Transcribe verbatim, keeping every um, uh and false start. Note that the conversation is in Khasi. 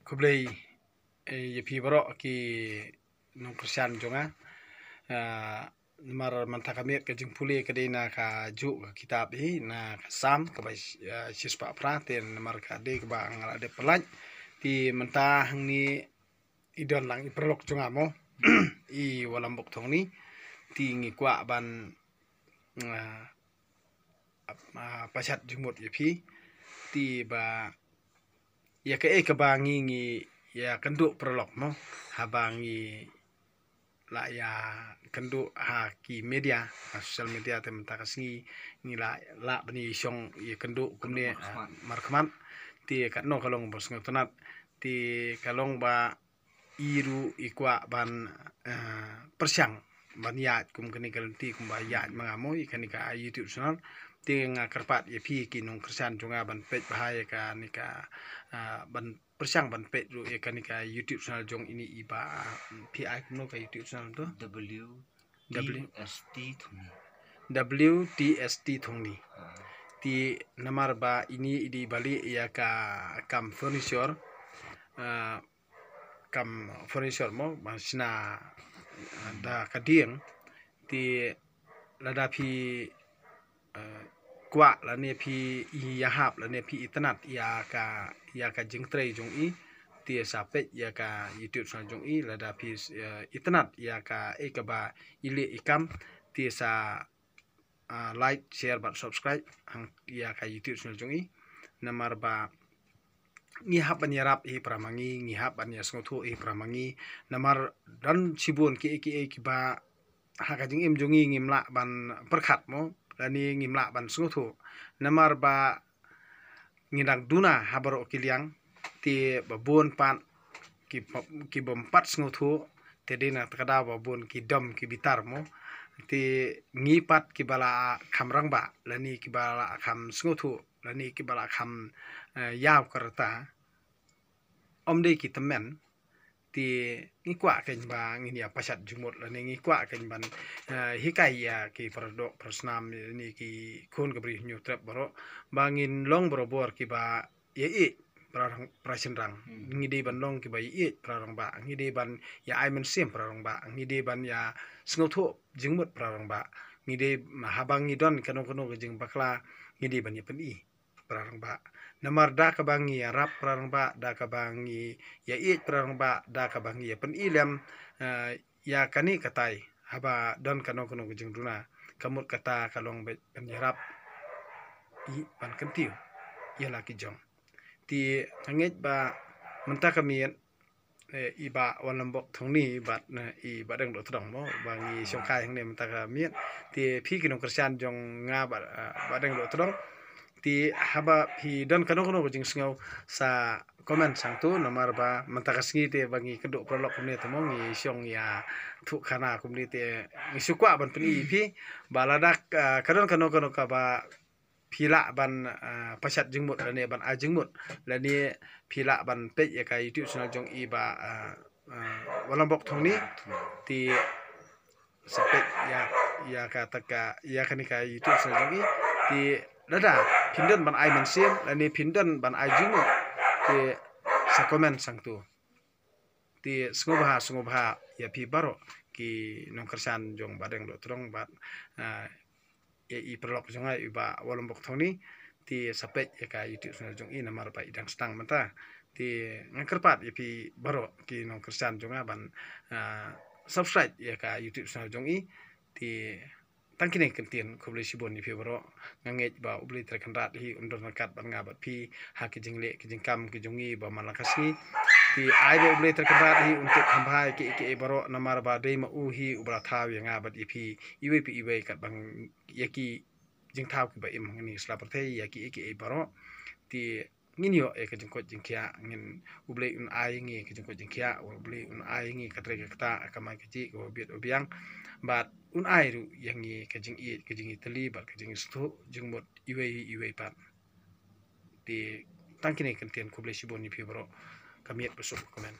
Khublei, eh, ïa phi baroh ki nongkyrshan jong nga. Ah, namar mynta ka miet ka jingpule ka dei na kajuh ka kitab hi, na ka Salm kaba, ah, shispah phra, te namar ka dei kaba nga la dep pyllait. Te mynta hangne i don lang i paralok jong nga mo. I Wallam Bok Thongni. Te ngi kwah ban, ah, ap-, ah, pashat jingmut ïa phi. Te ba ïa kaei kaba ngi, ngi ïakynduh paralok mo. Haba ngi la ïakynduh ha ki media, ha social media, te mynta ka sngi ngi la, la ban ïashong ïakynduh kumne, ah, markhmat. Te katno ka long ba sngewtynnat. Te ka long ba i ruh i kwah ban, eh, pyrshang ban ïaid kum kane ka lynti kumba ïaid ma nga mo ïa kane ka YouTube channel. Te nga kyrpad ïa phi ki nongkyrshan jong nga ban peit bha ïa kane ka, eh, ban pyrshang ban peit ruh ïa kane ka YouTube channel jong ine i ba, mm, phi ai kumno ka YouTube channel to? W W T S T Thongni. W T S T Thongni. Ah. Te namar ba ine i dei ba leh ïa ka kam furniture, ah, kam furniture mo, ba shna, ah, da ka dieng. Te lada phi, eh, kwah lane phi ïahap lane phi itynnad ïa ka, ïa ka jingtrei jong i, te sa peit ïa ka YouTube channel jong i. Lada phi, eh, itynnad ïa kaei kaba i leh i kam, te sa, ah, like, share bad subscribe hang ïa ka YouTube channel jong i. Namar ba ngi hap ban ïarap hi para ma ngi, ngi hap ban ïasngewthuh hi para ma ngi. Namar don shibun kiei kiei kiba ha ka jingim jong ngi ngim lah ban pyrkhat mo, lane ngim lah ban sngewthuh. Namar ba ngi dang duna ha baroh ki liang, te ba bun pat ki, ki bym pat sngewthuh, te dei na kata ka daw ba bun ki dom ki bitar mo. Te ngi pat kiba la kham rangbah lane kiba la kham sngewthuh lane kiba la kham, eh, ïaw ka rta, ym dei ki tymmen. Te ngi kwah kein ba ngin ïa pashat jingmut lane ngi kwah kein ban, eh, hikai ïa ki paradoh parasnam ne ki khun ka Bri Hynñiewtrep baroh ba ngin long barabor kiba ïaieit para rang, para shynrang. Hmm. Ngi dei ban long kiba ïaieit para rangbah, ngi dei ban ïa ai mynsiem para rangbah, ngi dei ban ïasngewthuh jingmut para rangbah. Ngi dei, haba ngi don kano kano ka jingbakla, ngi dei ban ïa pyni para rangbah. Namar da kaba ngi ïarap para rangbah, da kaba ngi ïaieit para rangbah, da kaba ngi ïa pyni lem, eh, ïa kane katai, haba don kano kano ka jingduna, ka mut kata ka long beit ban ïarap, i ban kyntiew ïa la ki jong. Te nga ngeit ba mynta ka miet, eh, i Bah Wallam Bok Thongni bad, eh, i Bah Deng Dohtdong mo, ba ngi shongkai hangne mynta ka miet. Te phi ki nongkyrshan jong nga bad, eh, Bah Deng Dohtdong. Te haba phi don kano kano ka jingsngew sa comment shangtu, namar ba mynta ka sngi te ba ngi kynduh paralok kumne te mo, ngi shong ïathuh khana kumne te ngi shu kwah ban pyni ïa phi ba lada, eh, ka don kano kano kaba phi lah ban, ah, pashat jingmut lane ban ai jingmut lane phi lah ban peit ïa ka YouTube channel jong i Bah, ah, ah, Wallam Bok Thongni. Te sa peit ïa, ïa kata ka, ïa kane ka YouTube channel jong i. Te lada phin don ban ai mynsiem lane phin don ban ai jingmut, te sa comment shangtu. Te sngewbha, sngewbha ïa phi baroh ki nongkyrshan jong Bah Deng Dohtdong bad, ah, ïa i paralok jong nga i Bah Wallam Bok Thongni. Te sa peit ïa ka YouTube channel jong i namar ba i dang sdang mynta. Te nga kyrpad ïa phi baroh ki nongkyrshan jong nga ban, ah, subscribe ïa ka YouTube channel jong i. Te tang kine ki kyntien, khublei shibun ïa phi baroh. Nga ngeit ba U Blei Trai Kynrad hi un don ryngkat bad nga bad phi ha ki jingleh ki jingkam ki jong ngi ba man la ka sngi. Te ai ba U Blei Trai Kynrad hi un tip kham bha ïa kiei kiei baroh namar ba dei ma u hi uba la thaw ïa nga bad ïa phi iwei pa iwei katba ïa ki jingthaw kiba im hangne sla pyrthei ïa kiei kiei baroh. Te ngin ïoh ïa ka jingkoit jingkhiah, ngin, U Blei un ai ïa ngi ka jingkoit jingkhiah, U Blei un ai ïa ngi ka trei ka ktah, ka kamai kajih kaba biang bad un ai ruh ïa ngi ka jingïeit, ka jingïatylli bad ka jingsngewthuh jingmut iwei iwei pat. Te tang kine ki kyntien, khublei shibun ïa phi baroh. Ka miet ba suk, kmen.